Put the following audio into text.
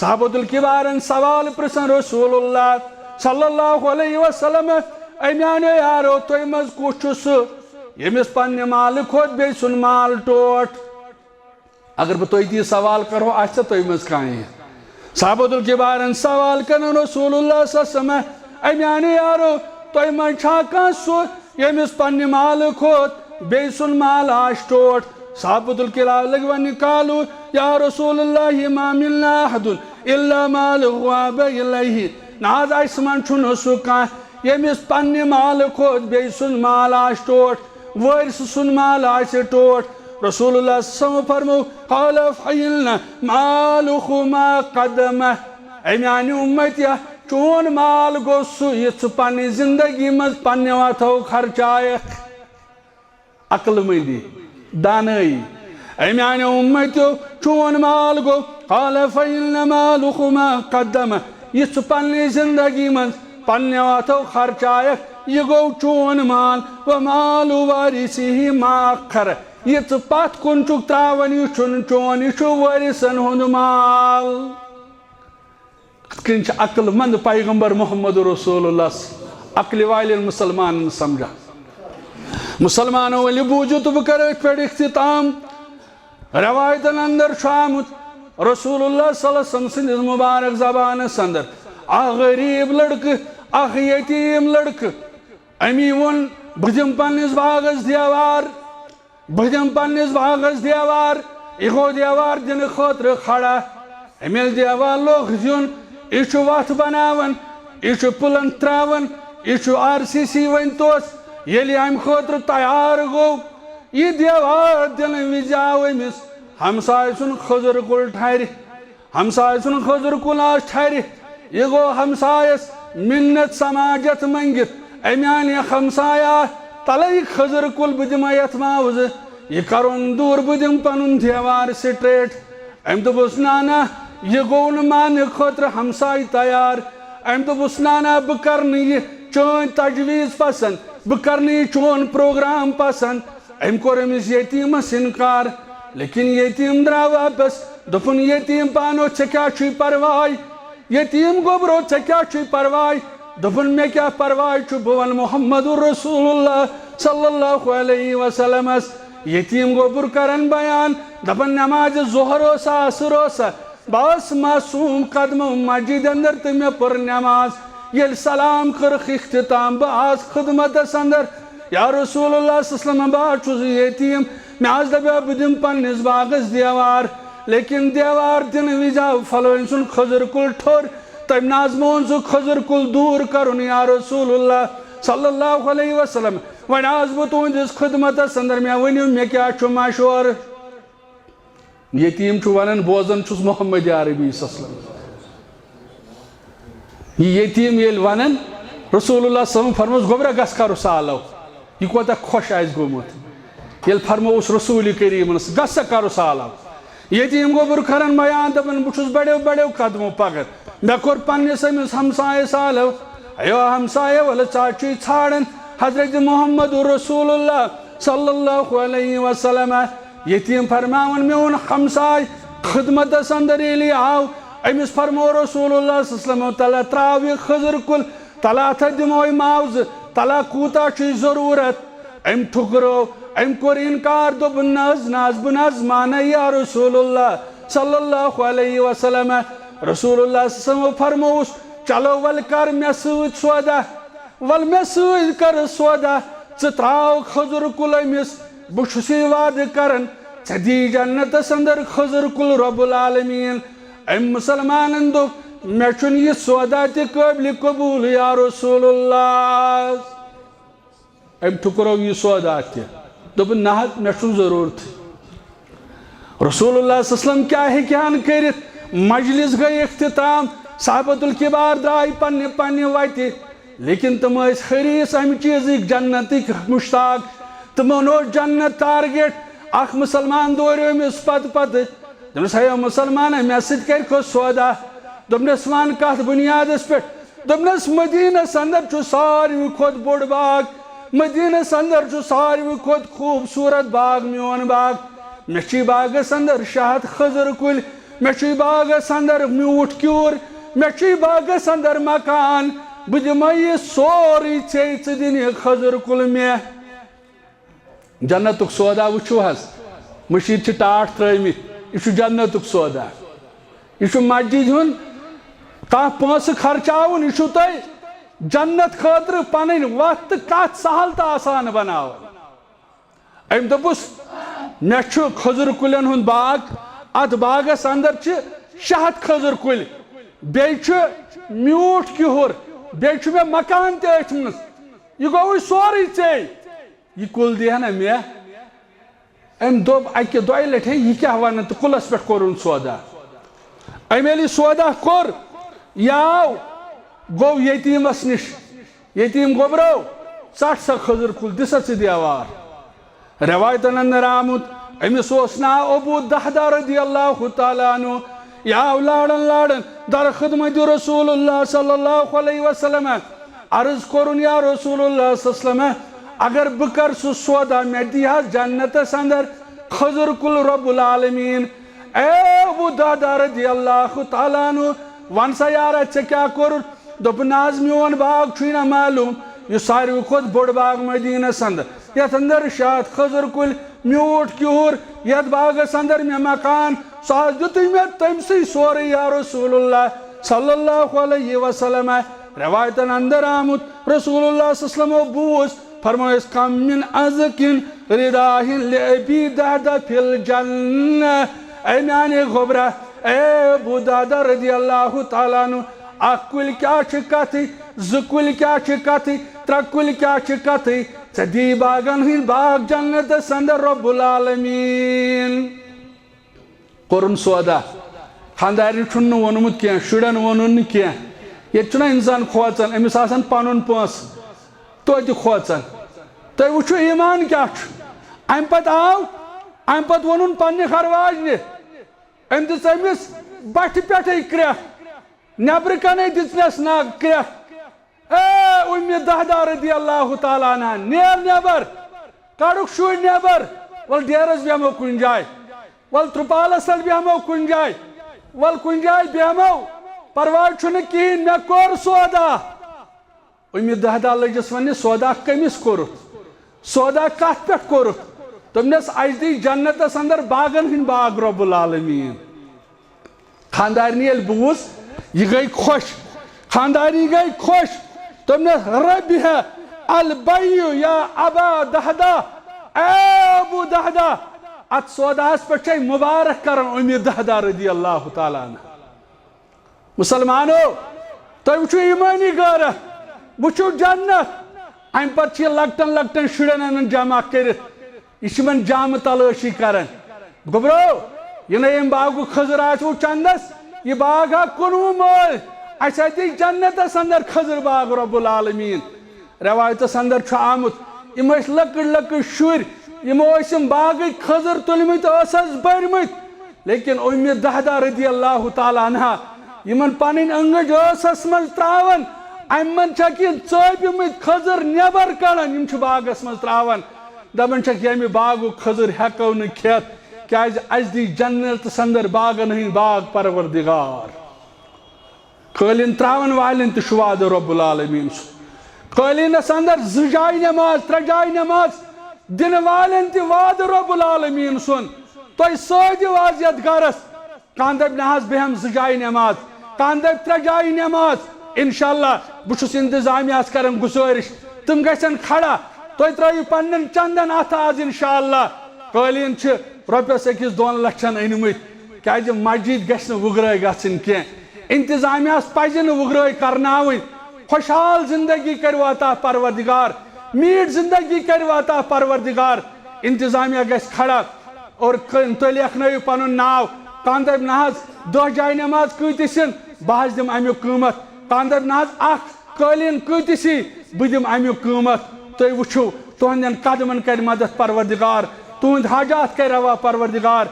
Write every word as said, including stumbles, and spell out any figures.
صحابت الکبارن سوال پرژھن رسول اللہ صلی اللہ علیہ وسلم، اے میانیو یارو، تُہۍ منٛز کُس چھُ سُہ ییٚمِس پننہِ مالہٕ کھۄتہٕ بیٚیہِ سُنٛد مال ٹوٹھ؟ اگر بہٕ تۄہہِ تہِ یہِ سوال کرو، آسہِ ژےٚ تۄہہِ منٛز کانٛہہ یہِ؟ صحابت الکبارن سوال کرن رسول اللہ صلی اللہ علیہ وسلم، اے میانہِ یارو، تۄہہِ منٛز چھا کانٛہہ سُہ ییٚمِس پننہِ مالہٕ کھۄتہٕ بیٚیہِ سُنٛد مال آسہِ ٹوٹھ؟ صحابت الکرام لٔگۍ وننہِ، قالوا یا رسول اللہ ما منا احد الا ماله وهب الیہ۔ نہ حظ، اسہِ منٛز چھُنہٕ سُہ کانٛہہ ییٚمِس پننہِ مالہٕ کھۄتہٕ بیٚیہِ سُنٛد مال آسہِ ٹوٹھ، وٲرثہٕ سُنٛد مال آسہِ ٹوٹھ۔ رسول اللہ صلی اللہ علیہ وسلم فرمو، قال فإن مالك ما قدمه۔ اے میانہِ اُمتیا، چون مال گوٚو سُہ یہِ ژٕ پننہِ زندگی منٛز پننہِ وتھو خرچایکھ۔ عقل مندی، دانٲیی۔ اے میانہِ اُمتیو، چون مال گوٚو، قال فإن مالك ما قدمه، یہِ ژٕ پننہِ زندگی منٛز پننہِ وتھو خرچایکھ، یہِ گوٚو چون مال۔ ومال وارثه ما أخر، یہِ ژٕ پتھ کُن چھُکھ تراوان، یہِ چھُنہٕ چون، یہِ چھُ وٲرثن ہُنٛد مال۔ کِتھ کٔنۍ چھِ عقل مند پیغمبر محمد رسول اللہ عقلہِ والٮ۪ن مسلمانن سمجھان؟ مسلمانو، ؤلِو بوٗزِو تہٕ بہٕ کرٕ أتھۍ پٮ۪ٹھ اختتام۔ روایتن اندر چھُ آمُت، رسول اللہ صلی اللہ علیہ وسلم سٕنٛدِس مبارک زبانس اندر اکھ غریب لڑکہٕ، اکھ یتیٖم لڑکہٕ، أمی ووٚن، بہٕ دِمہٕ پننِس باغس دیوار، بہٕ دِمہٕ پننِس باغس دیوار۔ یہِ گوٚو دیوار دِنہٕ خٲطرٕ کھڑا۔ أمۍ ییٚلہِ دیوار لوگ دیُن، یہِ چھُ وَتھ بناوان، یہِ چھُ پُلن تراوان، یہِ چھُ آر سی سی۔ وۄنۍ توس، ییٚلہِ اَمہِ خٲطرٕ تیار گوٚو، یہِ دیوار دِنہٕ وِزِ آو أمِس ہمسایہِ سُنٛد خٔزٕر کُل ٹھرِ۔ ہمسایہِ سُنٛد خٔزٕر کُل آس ٹھرِ۔ یہِ گوٚو ہمسایس منت سماجت منٛگِتھ، اے میانہِ ہمسایہ، تلے یہِ خٔزٕر کُل، بہٕ دِمے یتھ معاوضہٕ۔ یہِ کرُن دوٗر، بہٕ دِمہٕ پنُن دیوار straight۔ أمۍ دوٚپُس، نہ نہ، یہِ گوٚو نہٕ ماننہٕ خٲطرٕ ہمسایہِ تیار۔ أمۍ دوٚپُس، نہ نہ، بہٕ کرٕ نہٕ یہِ چٲنۍ تجویز پسند، بہٕ کرٕ نہٕ یہِ چون پروگرام پسند۔ أمۍ کوٚر أمِس یتیٖمس انکار، لیکن یتیٖم درٛاو واپس۔ دوٚپُن، یتیٖم پانو، ژےٚ کیٛاہ چھُے پرواے؟ یتیٖم گوٚبرو، ژےٚ کیٛاہ چھُے پرواے؟ دوٚپُن، مےٚ کیٛاہ پرواے چھُ، بہٕ وَنہٕ محمد رسول اللہ صلی اللہ علیہ وسلمس۔ یتیٖم گوٚبُر کران بیان، دپان، نمازِ ظہر اوسا، عصر اوسا، بہٕ آس معصوم قدمو مسجد اندر تہٕ مےٚ پٔر نماز۔ ییٚلہِ سلام کٔرٕکھ اختتام، بہٕ آس خدمتس اندر۔ یا رسول اللہ صلی اللہ علیہ وسلم، بہٕ حظ چھُس یتیٖم، مےٚ حظ دپیو بہٕ دِمہٕ پننِس باغس دیوار، لیکن دیوار دِنہٕ وِزِ آو فلٲنۍ سُنٛد خٔزٕر کُل ٹھوٚر، تٔمۍ نہ حظ مون سُہ خٔزٕر کُل دوٗر کرُن۔ یا رسول اللہ صلی اللہ علیہ وسلم، وۄنۍ آس بہٕ تُہنٛدِس خدمتس اندر، مےٚ ؤنِو، مےٚ کیٛاہ چھُ مشورٕ؟ یتیٖم چھُ ونان، بوزان چھُس محمد عربی صلی اللہ علیہ وسلم۔ یہِ یتیٖم ییٚلہِ ونان، رسول اللہ صلی اللہ علیہ وسلم فرموس، گوٚبرا گژھ کرُس آلو۔ یہِ کوتاہ خۄش آسہِ گوٚمُت ییٚلہِ فرمووُس رسول کریٖمن، گژھ سا کرُس آلو۔ یتیٖم گوٚبُر کران بیان، دپان، بہٕ چھُس بڑیو بڑیو قدمو پکان، مےٚ کوٚر پننِس أمِس ہمسایس آلو۔ ایو ہمسایو، ولہٕ ژٕ حظ چھُے ژھانڈان حضرت محمد رسول اللہ صلی اللہ علیہ وسلم۔ یتیٖم فرماوان، میون ہمساے خدمتس اندر ییٚلہِ آو، أمِس فرمو رسول اللہ صلی اللہ علیہ وسلم، تلہ تراو یہِ خٔزٕر کُل، تلہ اتھ دِمو یہِ معاوضہٕ، تلہ کوٗتاہ چھُے ضروٗرت؟ أمۍ ٹھُکرو، أمۍ کوٚر انکار، دوٚپُن، نہ حظ، نہ حظ، بہٕ نہ حظ مانَے یا رسول اللہ صلی اللہ علیہ وسلم۔ رسول اللہ صلی اللہ علیہ وسلم فرمووُس، چلو ول کر مےٚ سۭتۍ سودا۔ ول مےٚ سۭتۍ کر سودا، ژٕ تراو خٔزٕر کُل أمِس۔ بہٕ چھُسے وعدٕ کران، ژےٚ دی جنتس اندر خٔزٕر کُل رب العالمین۔ أمۍ مسلمانن دوٚپ، مےٚ چھُنہٕ یہِ سودا تہِ قٲبلِ قبوٗل یا رسول اللہ۔ أمۍ ٹھُکرو یہِ سودا تہِ۔ دوٚپُن، نہ حظ، مےٚ چھُنہٕ ضروٗرتھٕے۔ رسول اللہ صلی اللہ علیہ وسلم کیٛاہ ہیٚکہِ ہن کٔرِتھ؟ مجلس گٔے اختتام، صحابت الکبار درٛاے پننہِ پننہِ وتہِ، لیکن تِم ٲسۍ حریص امہِ چیٖزٕکۍ، جنتٕکۍ مشتاق۔ تِمن اوس جنت target۔ اکھ مسلمان دوریو أمِس پتہٕ پتہٕ۔ دوٚپنس، ہے مسلمان، مےٚ سۭتۍ کَرِ کھو سودا؟ دوٚپنس، وَن کَتھ بُنیادس پٮ۪ٹھ؟ دوٚپنس، مدیٖنس اندر چھُ ساروی کھۄتہٕ بوٚڑ باغ، مدیٖنس اندر چھُ ساروی کھۄتہٕ خوٗبصوٗرت باغ میون باغ۔ مےٚ چھِ باغس اندر شےٚ ہتھ خٔزٕر کُلۍ، مےٚ چھُے باغس اندر میوٗٹھ کیوٗر، مےٚ چھُے باغس اندر مکان، بہٕ دِمے یہِ سورُے ژےٚ، ژٕ دِن یہِ خٔزٕر کُل مےٚ۔ جنتُک سودا وٕچھِو حظ، مٔشیٖد چھِ ٹاٹھ ترٲومٕتۍ، یہِ چھُ جنتُک سودا۔ یہِ چھُ مسجد ہُنٛد کانٛہہ پونٛسہٕ خرچاوُن، یہِ چھُو تۄہہِ جنت خٲطرٕ پنٕنۍ وتھ تہٕ کتھ سہل تہٕ آسان بناوان۔ أمۍ دوٚپُس، مےٚ چھُ خٔزٕر کُلٮ۪ن ہُنٛد باغ، اتھ باغس اندر چھِ شےٚ ہتھ خٔزٕر کُلۍ، بیٚیہِ چھُ میوٗٹھ کِہُر، بیٚیہِ چھُ مےٚ مکان تہِ أتھۍ منٛز۔ یہِ گوٚوُے سورُے ژےٚ۔ یہِ کُل دِیہِ ہا نہ مےٚ؟ أمۍ دوٚپ اَکہِ دۄیہِ لٹہِ، ہے، یہِ کیٛاہ وَنان؟ تہٕ کُلَس پٮ۪ٹھ کوٚرُن سودا۔ أمۍ ییٚلہِ یہِ سودا کوٚر، یہِ آو، گوٚو یتیٖمَس نِش۔ یتیٖم گوٚبرو، ژَٹ سا خٔزٕر کُل، دِ سا ژٕ دیوار۔ رٮ۪وایتَن اندر آمُت، أمِس اوس ناو ابو دہدہ رضی اللہ تعالیٰ عنہ۔ یہِ آو لاران لاران در خدمت رسول اللہ صلی اللہ علیہ وسلم۔ عرض کوٚرُن، یا رسول اللہ صلی اللہ علیہ وسلم، اگر بہٕ کرٕ سُہ سودا، مےٚ دی حظ جنتس اندر خٔزٕر کُل رب العالمین۔ اے ابو دہدہ رضی اللہ تعالیٰ عنہ، ون سا یارا، ژےٚ کیٛاہ کوٚرُتھ؟ دوٚپُن، نہ حظ، میون باغ چھُے نہ معلوم، یُس ساروی کھۄتہٕ بوٚڑ باغ مدینس اندر، یتھ اندر شاہ خٔزٕر کُلۍ، میوٗٹھ کیوٗر، یتھ باغس اندر مےٚ مکان، سُہ حظ دیُتُے مےٚ تٔمسٕے سورُے، یا رسول اللہ صلی اللہ علیہ وسلم۔ رٮ۪وایتن اندر آمُت، رسول اللہ صلی اللہ علیہ وسلمو بوٗز، فرمٲیس، کم من ازکن رداہ لابی دہدہ فی الجنہ۔ اے میانہِ گوٚبرا، اے ابو دہدہ رضی اللہ تعالیٰ عنہ، اکھ کُلۍ کیٛاہ چھِ کتھٕے، زٕ کُلۍ کیٛاہ چھِ کتھٕے، ترٛےٚ کُلۍ کیٛاہ چھِ کتھٕے، ژےٚ دی باغن ہٕنٛدۍ باغ جنتس اندر رب العالمین۔ کوٚرُن سودا۔ خانٛدارنہِ چھُنہٕ نہٕ ووٚنمُت کینٛہہ، شُرٮ۪ن ووٚنُن نہٕ کینٛہہ۔ ییٚتہِ چھُنہ انسان کھوژان، أمِس آسان پنُن پونٛسہٕ، توتہِ کھوژان۔ تُہۍ وٕچھِو ایمان کیٛاہ چھُ۔ امہِ پتہٕ آو، امہِ پتہٕ ووٚنُن پننہِ خرواجنہِ، أمۍ دِژ أمِس بٹھِ پٮ۪ٹھٕے کرٛٮ۪کھ، نٮ۪برٕ کنَے دِژنس ناگ کرٛٮ۪کھ۔ اے اُمہِ دہدہ رضی اللہ تعالیٰ عنہ، نیر نٮ۪بر، کڑُکھ شُرۍ نٮ۪بر، ول ڈیرس بیٚہمو کُنہِ جایہِ، ول ترپالس تل بیٚہمو کُنہِ جایہِ، ول کُنہِ جایہِ بیٚہمو، پرواے چھُنہٕ کِہیٖنۍ، مےٚ کوٚر سودا۔ اُمہِ دہدہ لٔجِس وننہِ، سودا کٔمِس کوٚرُتھ؟ سودا کتھ پٮ۪ٹھ کوٚرُتھ؟ دوٚپنس، اسہِ دی جنتس اندر باغن ہٕنٛدۍ باغ رب العالمین۔ خاندارنہِ ییٚلہِ بوٗز، یہِ گٔے خۄش۔ خاندارنہِ گٔے خۄش۔ دوٚپنس، ربح البیع یا ابا دہدہ، اے ابو دہدہ، اتھ سوداہس پٮ۪ٹھ چھے مبارک کران اُمہِ دہدہ رضی اللہ تعالیٰ عنہ۔ مسلمانو، تُہۍ وٕچھِو ایمٲنی غٲرت، وٕچھِو جنت۔ امہِ پتہٕ چھِ یہِ لۄکٹٮ۪ن لۄکٹٮ۪ن شُرٮ۪ن انان جمع کٔرِتھ، یہِ چھِ یِمن جامہٕ تلٲشی کران۔ گوٚبرو، یہِ نہ ییٚمہِ باغُک خٔزٕر آسہِ وۄنۍ چندس، یہِ باغ ہا کُنوُہ مٲلۍ، اسہِ ہا دی جنتس اندر خٔزٕر باغ رب العالمین۔ رٮ۪وایتس اندر چھُ آمُت، یِم ٲسۍ لۄکٕٹۍ لۄکٕٹۍ شُرۍ، یِمو ٲسۍ یِم باغٕکۍ خٔزٕر تُلمٕتۍ، ٲسس بٔرمٕتۍ، لیکن اُمہِ دہدہ رضی اللہ تعالیٰ عنہا یِمن پنٕنۍ أنٛگٕج ٲسس منٛز ترٛاوان، امہِ منٛز چھکھ یِم ژٲپۍ مٕتۍ خٔزٕر نٮ۪بر کڑان، یِم چھِ باغس منٛز ترٛاوان، دپان چھکھ، ییٚمہِ باغُک خٔزٕر ہٮ۪کو نہٕ کھٮ۪تھ، کیازِ اسہِ دی جنتس اندر باغن ہٕنٛدۍ باغ پروردگار۔ قٲلیٖن ترٛاوَن والٮ۪ن تہِ چھُ وعدٕ رب العالمین سُنٛد۔ قٲلیٖنَس اندر زٕ جایہِ نٮ۪ماز، ترٛےٚ جایہِ نٮ۪ماز دِنہٕ والٮ۪ن تہِ وعدٕ رب العالمین سُنٛد۔ تۄہہِ سۭتۍ یِیِو آز یَتھ گرَس۔ کانٛہہ دَپہِ، نہ حظ، بیٚہم زٕ جایہِ نٮ۪ماز، کانٛہہ دَپہِ ترٛےٚ جایہِ نٮ۪ماز۔ انشاءاللہ، بہٕ چھُس انتظامیہَس کران گُزٲرِش، تِم گژھن کھڑا۔ تُہۍ ترٛٲیِو پنٛنٮ۪ن چندن اَتھٕ آز انشاءاللہ۔ قٲلیٖن چھِ رۄپیَس أکِس دۄن لَچھَن أنۍمٕتۍ۔ کیازِ مسجد گژھِ نہٕ وُگرٲے گژھٕنۍ کینٛہہ۔ انتظامیہَس پزِ نہٕ وُگرٲے کرناوٕنۍ۔ خوشحال زندگی کٔرِو عطا پروردگار، میٖٹھ زندگی کٔرِو عطا پروردگار۔ انتظامیہ گژھِ کھڑا اور ک-، تُہۍ لیکھنٲیِو پنُن ناو۔ کانٛہہ دَپہِ، نہ حظ، دَہ جایہِ نٮ۪ماز کۭتِس یِن؟ بہٕ حظ دِمہٕ اَمیُک قۭمَتھ۔ کانٛہہ دَپہِ، نہ حظ، اَکھ قٲلیٖن کۭتِس یی؟ بہٕ دِمہٕ اَمیُک قۭمَتھ۔ تُہۍ وٕچھِو، تُہنٛدٮ۪ن قدمَن کَرِ مدد پروردگار، تُہنٛدۍ حاجات کَرِ روا پروردگار۔